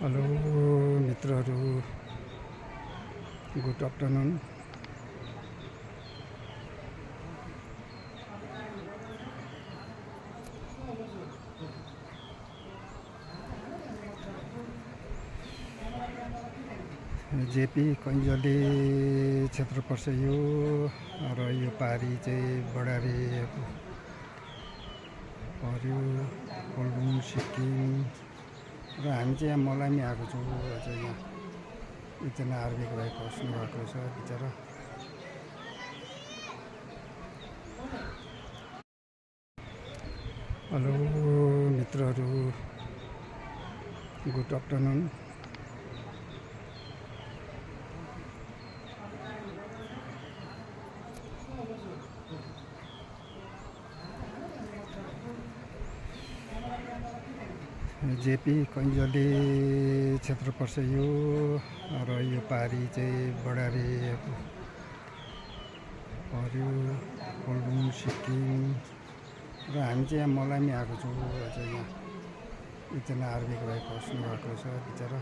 Hello मित्रहरू, good afternoon. JP कैँजले क्षेत्र पर्छ यो, र यो पारी चाहिँ बडारे पर्यो, कोलबुङ सिक्किम। र हामी चाहिँ यहाँ मलामी आएको छौँ। अझ यहाँ एकजना आर्मीको भाइ खस्नु भएको छ बिचरा। हेलो मित्रहरू, गुड आफ्टरनुन। जेपी कैँजले क्षेत्र पर्छ यो, र यो पारी चाहिँ बडारे पर्यो, कोलबुङ सिक्किम। र हामी चाहिँ यहाँ मलामी आएको छौँ। अझ यहाँ एकजना आर्मीको भाइ खस्नु भएको छ बिचरा।